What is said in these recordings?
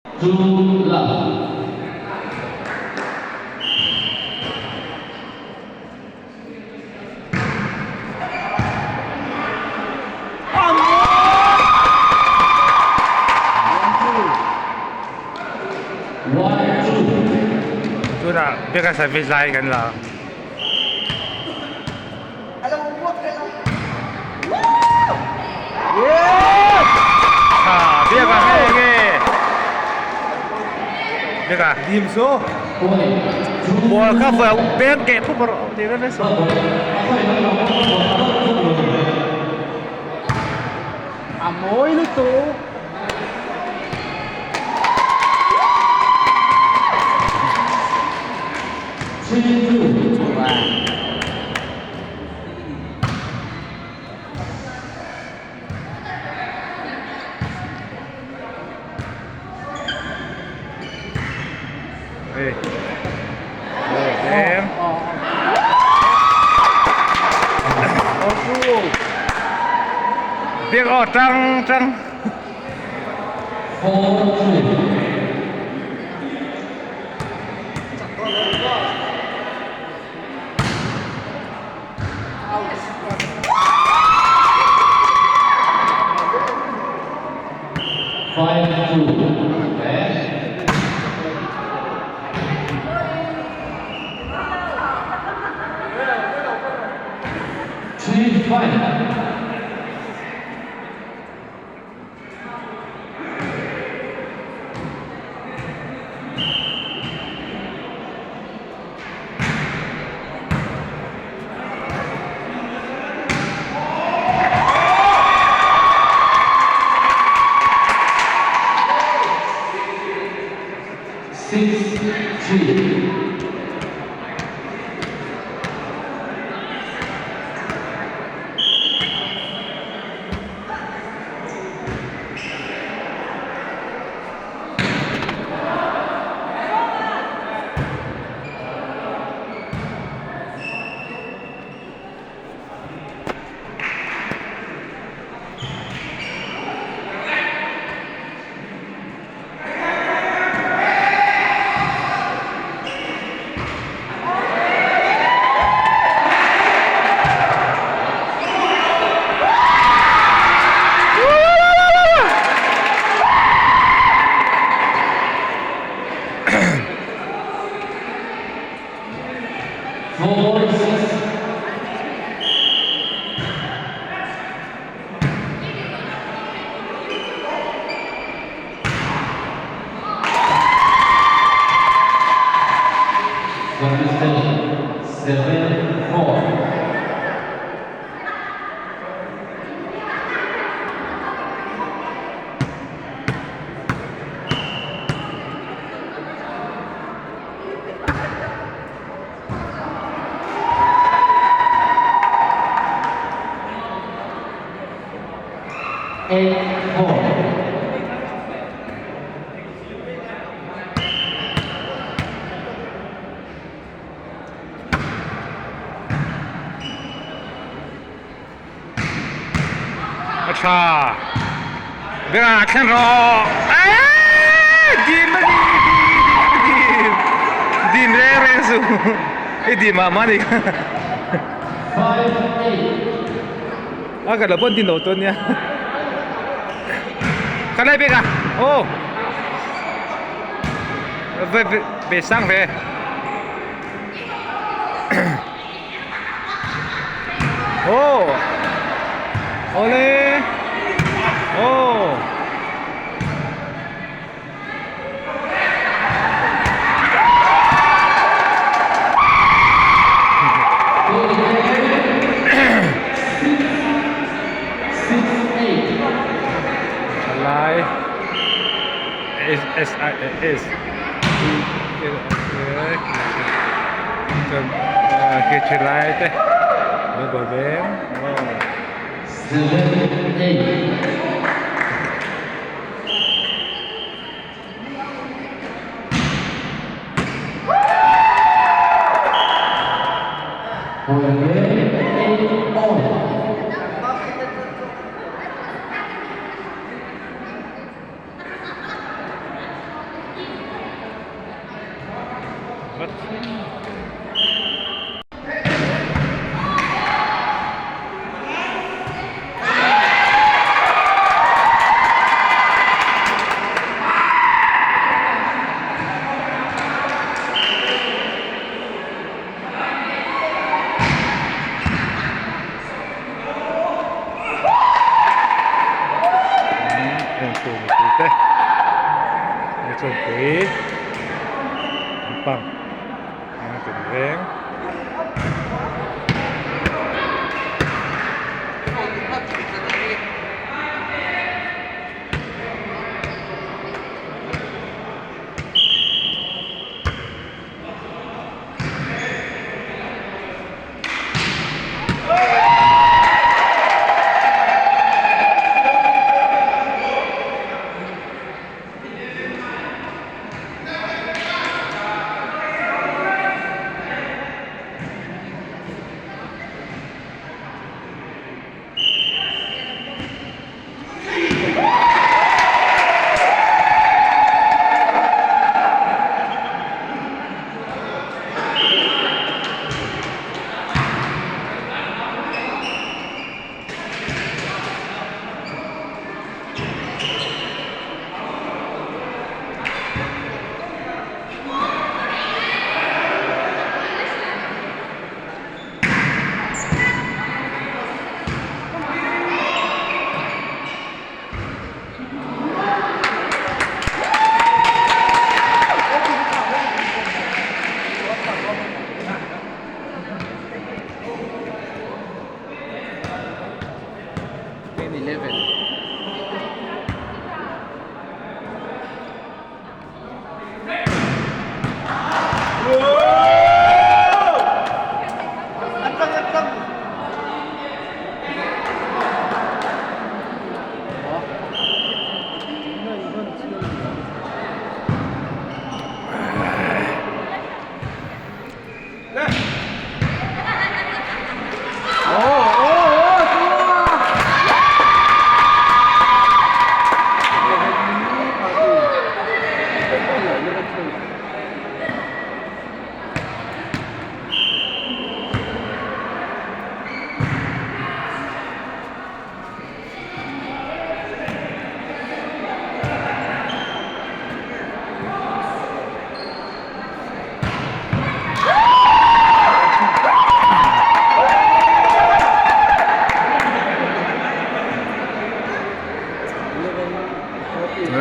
Two love. One, two. Tunah Beka service lai kan la. Biaka nge nge. Biaka. Dim so. Ball kha vua beng ke phu bor ti ve ve so. A mawi lutuk. Ê. Em. Biết ô trăng trăng. 4, 3. 5, 2. Okay. 3, 5. 6, 3. 4, 6. Service 7, 4. 8, 4. A tha. Beka thlen rawh. Eee! Dim a ni dim dim dim reng reng su. I dim ah mah ni kha. 5, 8. A ka lo pawn din lo tawn nia. Ka lai beka. Oh. Ve ve ve sang ve. Oh. Ole. Oh. 6, 8. Thalai S S I S chuan khi thalai te an buai ve em 7, 8. 8, all. vat. Heng mipui te hei chuan pui lampang an tum reng.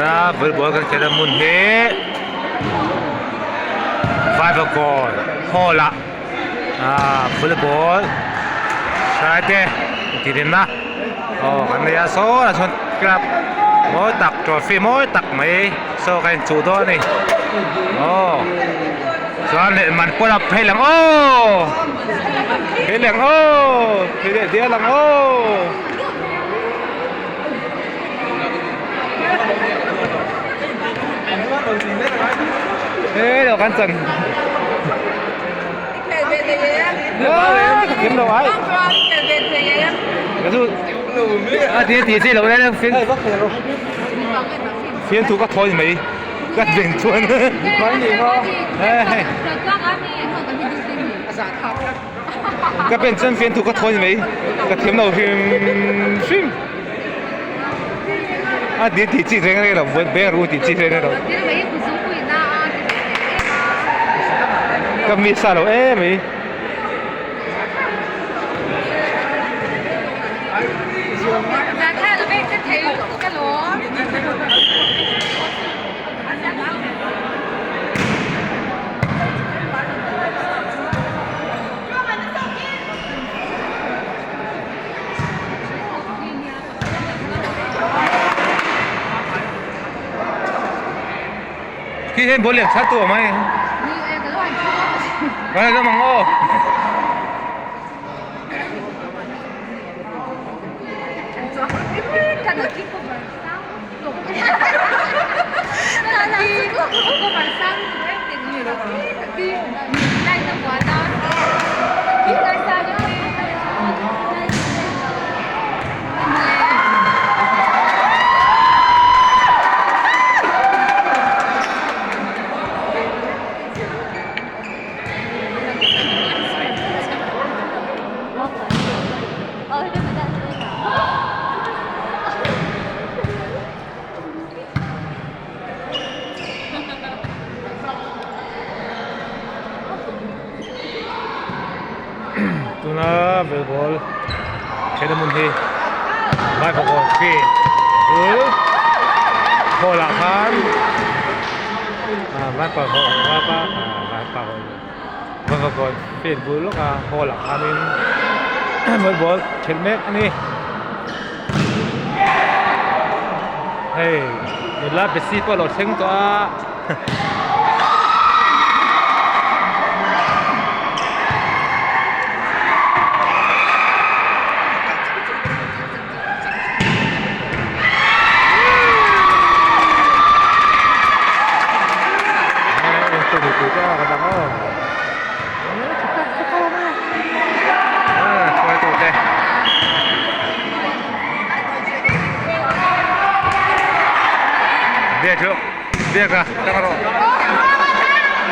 A volleyball kan khelh a hmun hi Vaivakawn hall ah aaa volleyball hrâi te intih hlimna aw kan nei a saw lah chuan club mawi tak trophy mawi tak mai saw kan inchuh dawn a ni aw chuan leh man pawh a phei lang aw phei lang aw phei leh dial ang aw. Ê, đồ canh chừng. Kiếm đồ ấy. À, thì thì thì lâu đây phiên phiên thu các thôi mấy các viện chuan. Ka pen chuan fian thu ka thawi mai ka thiam lo hrim hrim a ti tih chi reng reng lo bank ru tih chi reng reng lo ka mi sa lo em mai. Khi hian ball lian chhat tu awm a ni ka mang aw. Tuna volleyball theihna hmun hi Vaivakawn field bul hall ah khan Vaivakawn field bul lawka hall ah khanin volleyball khelh mek a ni. Hei nula besi pawh a lo thleng tawh a. Biak a tak rawh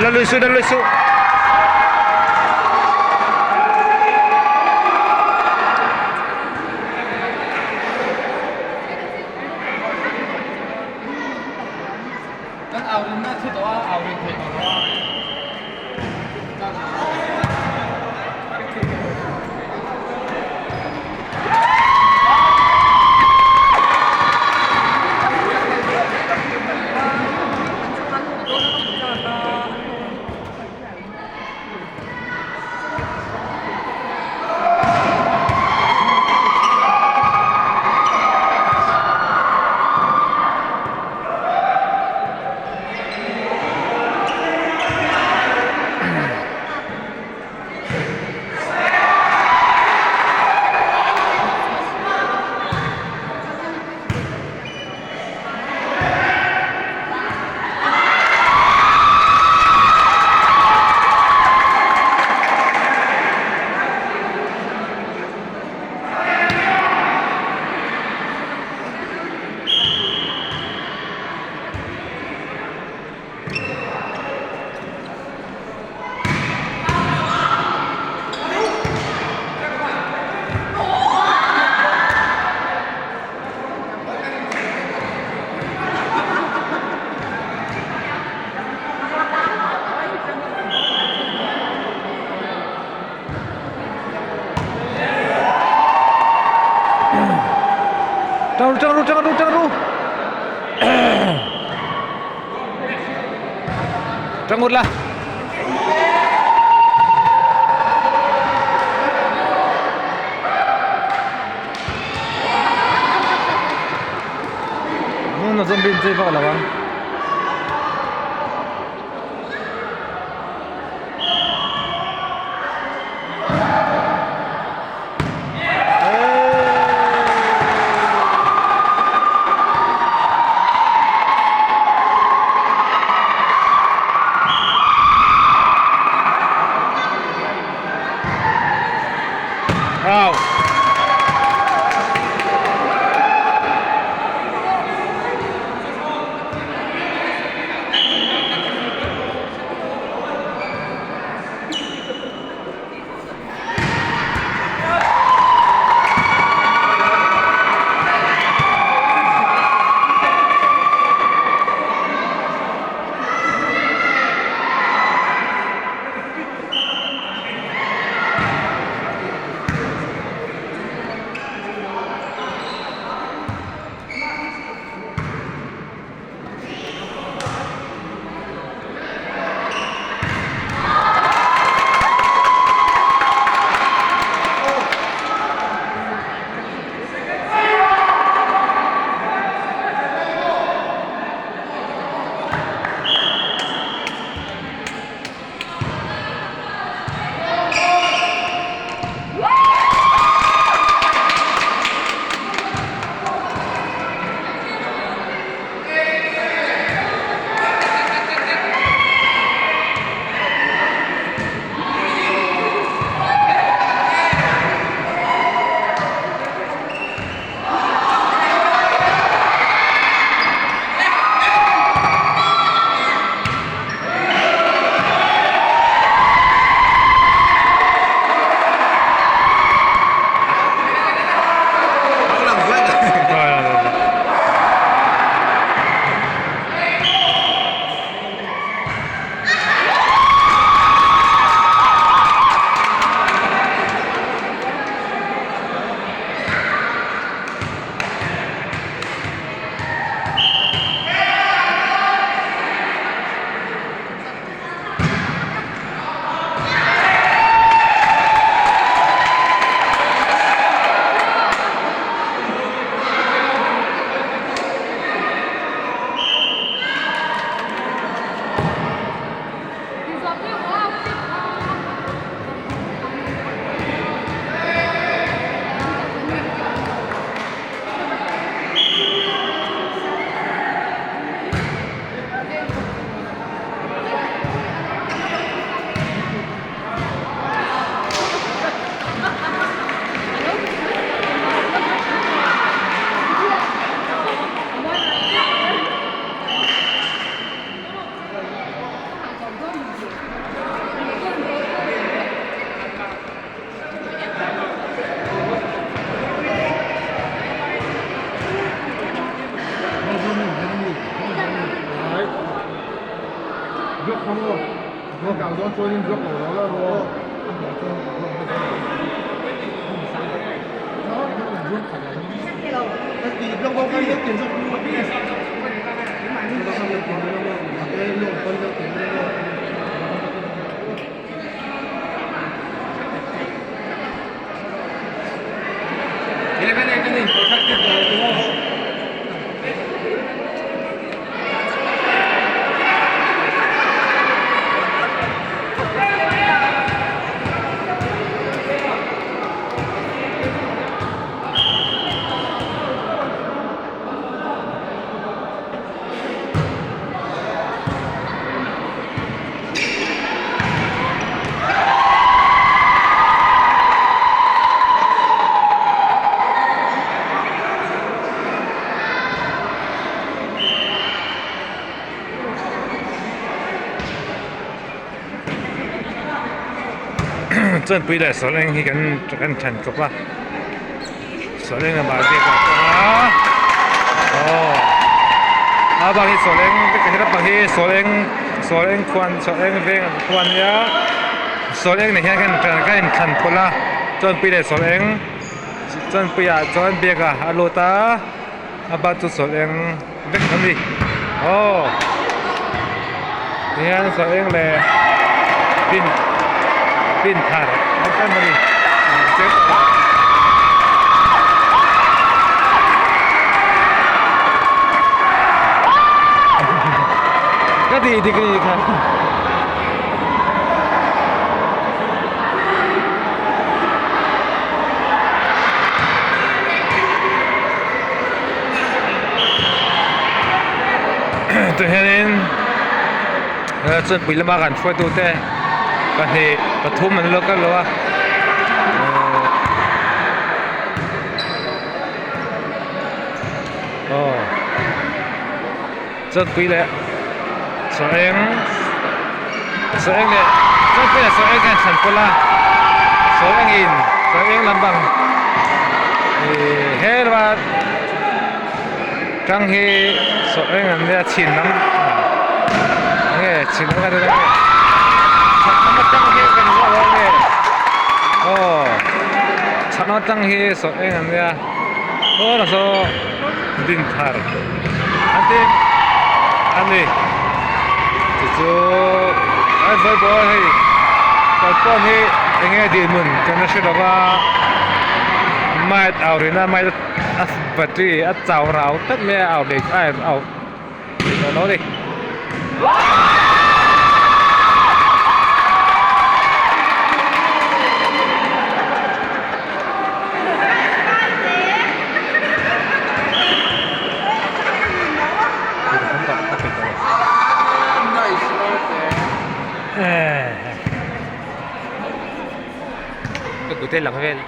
la lui suh la lui suh. Kan au rinna thi tawh a au rin thei tawh lo a. Tang ru tang ru tang ru tang ru. Tang ngut la. Nuna zombie in chei vak lo ang. Wow. Chuanpui leh sawl eng hi kan kan then kawp a sawl eng a mahni a kawng a aw a bak hi sawl eng he lampang hi sawl eng sawl eng khuan sawl eng veng ang khuan a nia sawl eng nen hian kan kan inthlan pawlh a chuanpui leh sawl eng chuanpuiah chuan biak a a lut a a bak chu sawl eng vek a ni aw tihian sawl eng leh pin pin thar an awm a ni. Ka tih dik a nih kha. Tihianin chuanpui lama kan hruaitute pahnih pathum an lo kal lo a aw chuanpui leh saw eng saw eng leh chuanpui leh saw eng kha an thlan pawlh a saw engin saw eng lampang ihh he lama tang hi saw eng an nia chhin lam enge chhin lam kan nia chhak lam atang hi kan nia lo nge aw chhak lam atang hi saw eng an nia aw la saw din thar an ti a ni chu chu an sawi pawh hei kalkawn hi enge dinhmun kan la hre lova mic au rina mic a battery a chau rau tlat mai a au leh a au tawh lo a ni. Ka kut e lang vel.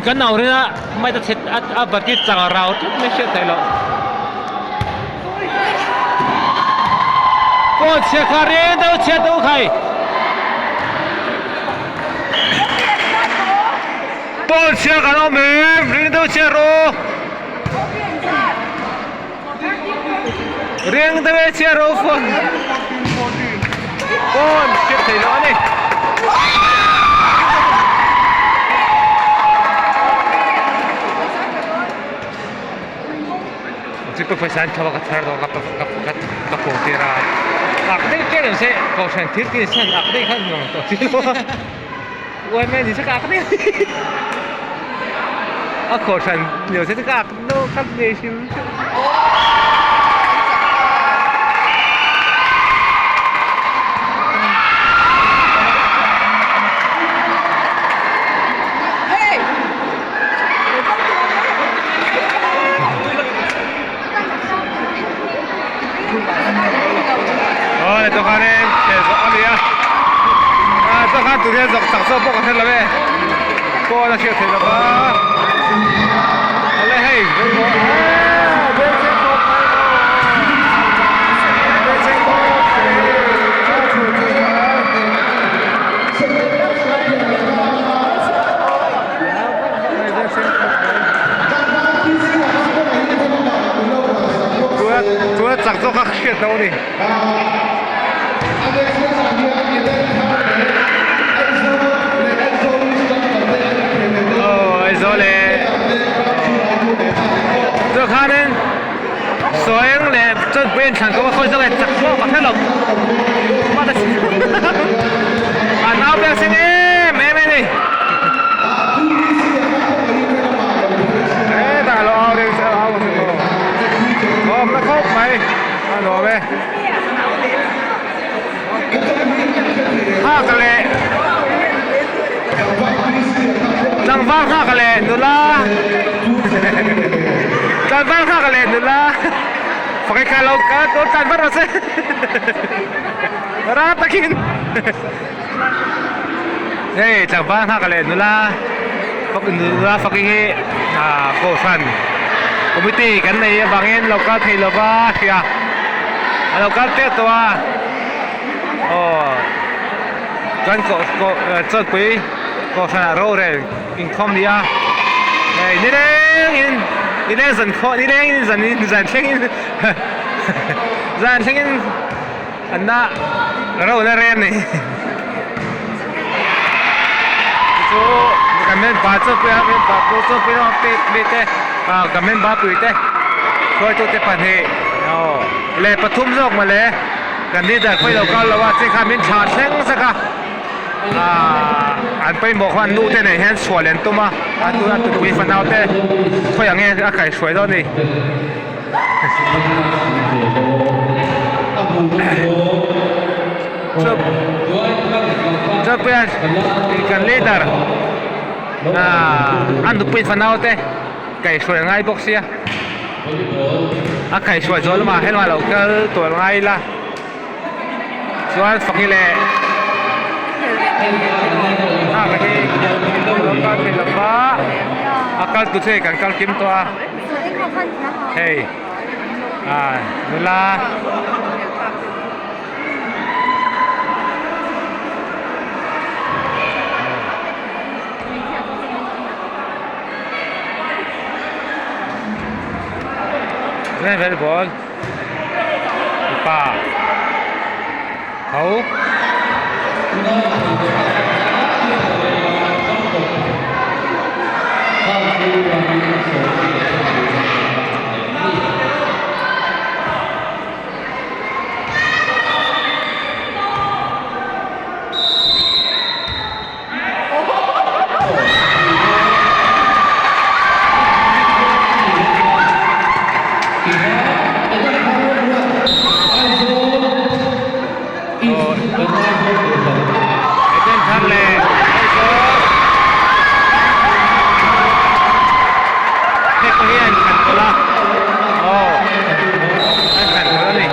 Kan nau rinah mai ta chhet a bati chang rau tlat mai hriat theih loh. Pawn chhia kha reng deuh chhia deuh khai. Pawn chhia kan awm em ring deuh chhia rawh. Ring deuh chhia rawh phone. Pawn chhia thei loh a ni. Chu ka pawisa an tho a ka thar dawn ka ka ka paw tir a ak daih ṭeuh lo se kohhran thil tin hian ak daih kha nuam tawh si lo a uaime ni se ka ak daih a kohhran ni lo se chu ka ak deuh kha ngei hrim hrim. Aw tah khanin theh zawh a ni a ah tah khan tun hian zawk chak zawk pawh ka hre lo e pawn a hriat theih lo va. chak zawk a hriat loh a ni. Aw Aizawl leh chuan khanin Sawieng leh Chawnpui an thlan kawng a khawi zawk e chak pawh ka hre lo an au pek sin em em a ni. Hetah lo au reng se au se maw awm na khawp mai a nuam e nghak leh tlangval nghak leh nula tlangval nghak leh nula pakhat kha lo tlan vat rawh se rang takin. Hei tlangval nghak leh nula nula fak hi ah kohhran committee kan nei avangin lo kal thei lova hria a lo kal tep tawh a aw chuan koh koh chawnpui kohhran ah rorel inkhawm ni a hei nilengin nileng zan khawh nilengin zan zan thlengin zan thlengin. An la ro la rem ni. Chu kan member chu pui a member pawh chu pui a pek mi te ah kan member pui te hruaitu te pahnih aw leh pathum zawk mawle kan leader pawh ilo kal lo a chi kha min thlah thleng zak a ah an pawimawh khan nu te nen hian chhuah leh an tum a a tuna tupui fanau te khawiah nge a kaihhruai dawn a ni. Champion kan leader a nupui fanau te kaihhruai a ngai bawk sia a kaihhruai zawh lamah helmah lo kal tur a ngai ila chuan faki leh nghak hi lo kal thei lova a kal tu che kan kal kim tawh a. Hei ah nula level ball mipa ho. Eden thar leh Aizawl hei pawh hi a inthlan kawlh a aw a inthlan kawlh a ni.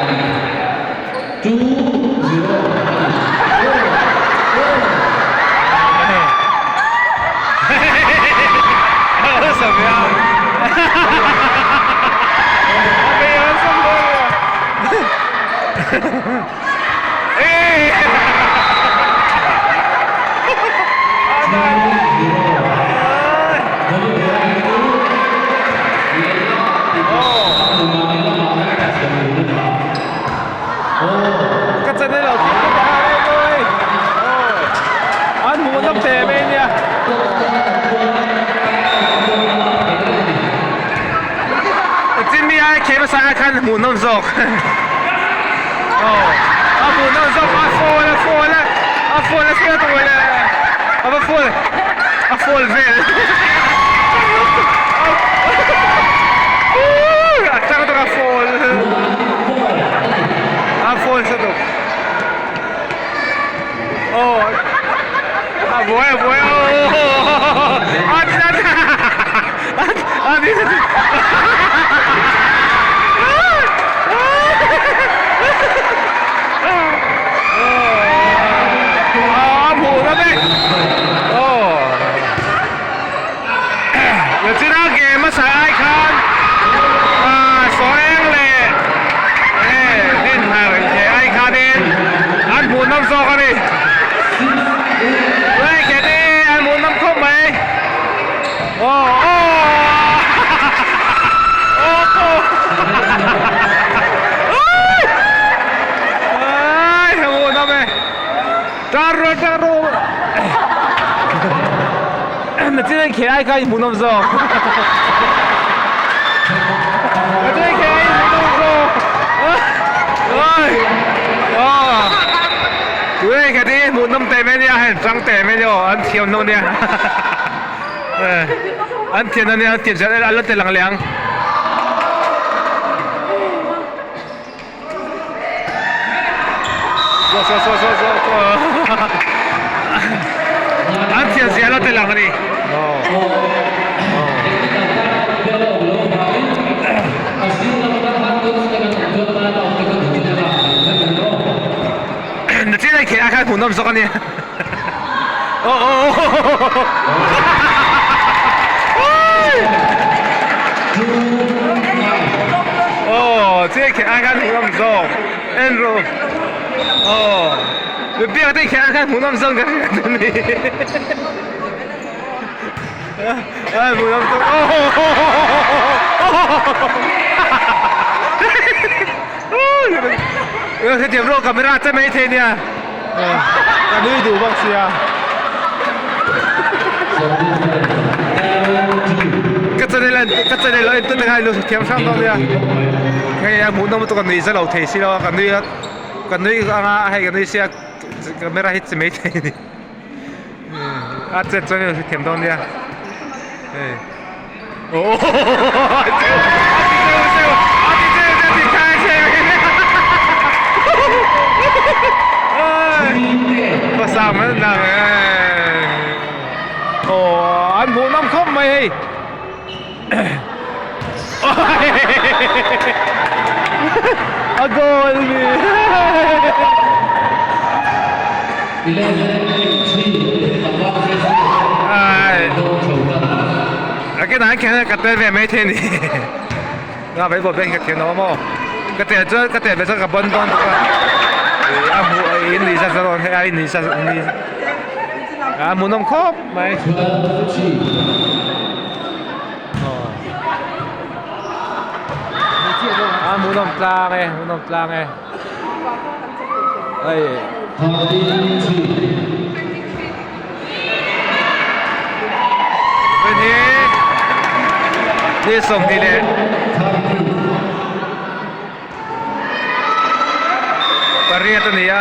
Ka channel lo thil ka ha reng oi. An hmuh nawm teh mai nia. Chin mi ai khem asa ai khan hmuh nawm zawk. Oh, a hmuh nawm zawk a fall a fall a a fall a sia tawh le. A va fall a fall vel. A tang tawk a fall. A fall sa tawk. Oh, a buai a buai oh. A a a a A hmuh na vek. Oh. China game a sai ai khan sawi eng leh dinhar inkheh ai khanin an hmuh nawm zawk a ni. Tunah inkheh te an hmuh nawm khawp mai. Aw aw aw. tang rawh. Nachin an khel ai kha in hmuhnawm zawk. Nachin an khel ai in hmuhnawm zawk. Oi. Oh. Tuna in khat hi hmuhnawm teh mai ania hei tang teh mai ania aw an thiam hlawm ania. An thiam ania an thiam zel an la tel ang leh ang. An thiam zia la tel ang a ni. Nachin a kheh a khan hmuhnawm zawk a ni. Aw chiah kher ai khan hmuhnawm zawk en rawh aw biak te kher ai khan hmuhnawm zawk ka hriat a ni ai hmuhnawm zawk aw hetiang rawh camera che mai thei nia. Ka nui duh bawk sia. Ka channel en ka channel lo en tute kha ilo thiam hrang dawn nia. Hei a hmuhnawm lutuk a nui za lo thei si lo a ka nui a ka nui anga hei ka nui sia camera hi chi mai thei a ni. A chet chuan ilo hrethiam dawn nia. Hei. An hmuh nawm khawp mai hei a goal ni a ke dan khian ka tel ve mai thei a ni a vei bawk vel hi ka thiam lo a maw ka tel chuan ka tel ve chuan ka bawn dawn bawk a a hmuh in ni zat zat dawn hei a in ni zat a hmuhnawm khawp mai. A hmuhnawm tlang e hmuhnawm tlang e hei hi ni 20 leh pariat a ni a.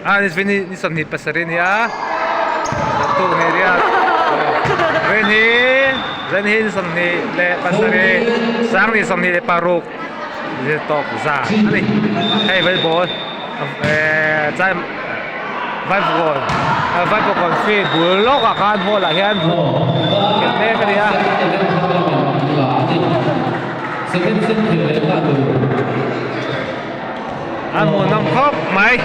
A ni ni 27 a ni a tuk ni riat ren hi ren hi ni 27 sang ni 26 zir tawp za a ni hei volleyball chai vaivakawn vaivakawn field bul lawkah khan hall ah hian khelh mek a ni a. A hmuhnawm khawp mai.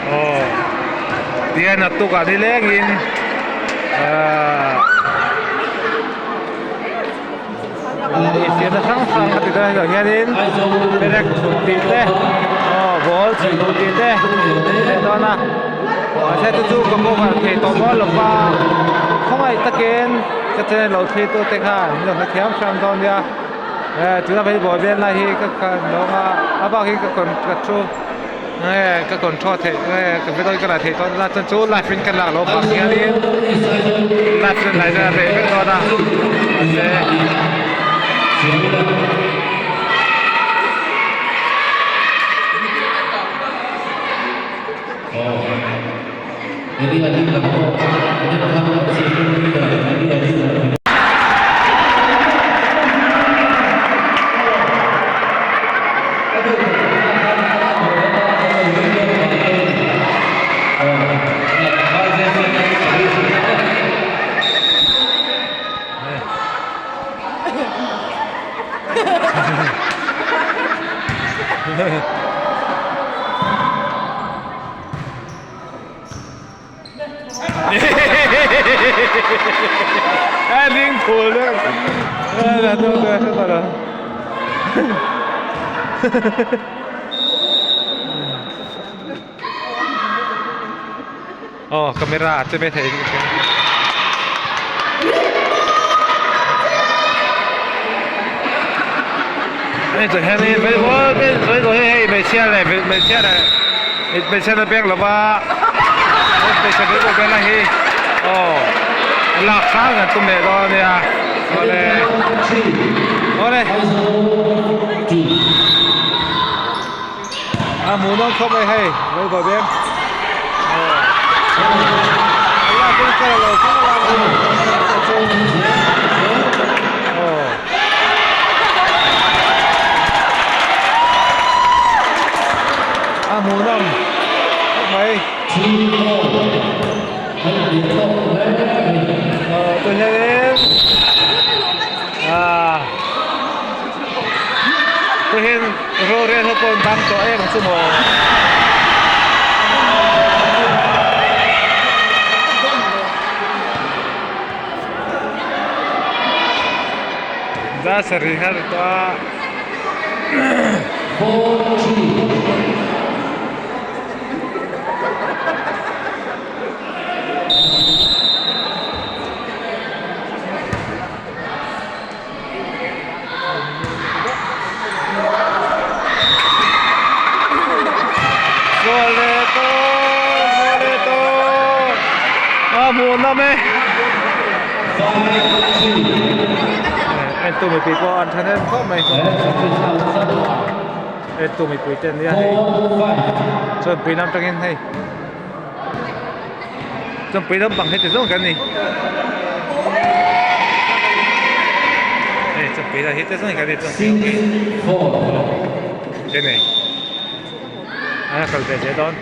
Aw tihian a tukah nilengin ahh. Infiamna hrang hrang a ti dawn a hianin perek chhun tih te aw ball chhun duh tih te a leh dawn a mahse chu chu ka cover thei tawh dawn lo va khawngaih takin ka channel lo thlir tu te khan min lo hrethiam hram dawn nia eh tuna vei ball vel lai hi ka khan lawng a a bak hi ka ka thu nge ka control theih nge ka video ka la theih tawh la chuan chu live in ka lak loh vang hianin live chuan lai chuan a reh vek dawn a mahse A ding phul deuh. Aw camera ah che mai thei in ka hria. Hei chu hian in hei hmeichhia leh hmeichhia leh hmeichhia na pek lova hmeichhe volleyball bel a hi aw lak hrang an tum leh dawn ania awle awle a hmuh nawn khawp mai hei volleyball beng aw a lak in ka la lo kher a aw. A hmuhnawm khawp mai. Aw tun hianin ah tun hian rorel ho pawh an bang tawh em ang chu maw. Za sarih a ri tawh a. Goal leh tawh goal leh tawh a hmuhnawm e entu mipui pawh an thahnem khawp mai entu mipui te ania hei chuan pui lam tangin hei chuan pui lampang heti zawng kan ni hei chuan pui lam hi te zawng kan ni chuan pui te nei a kal ve zel dawn.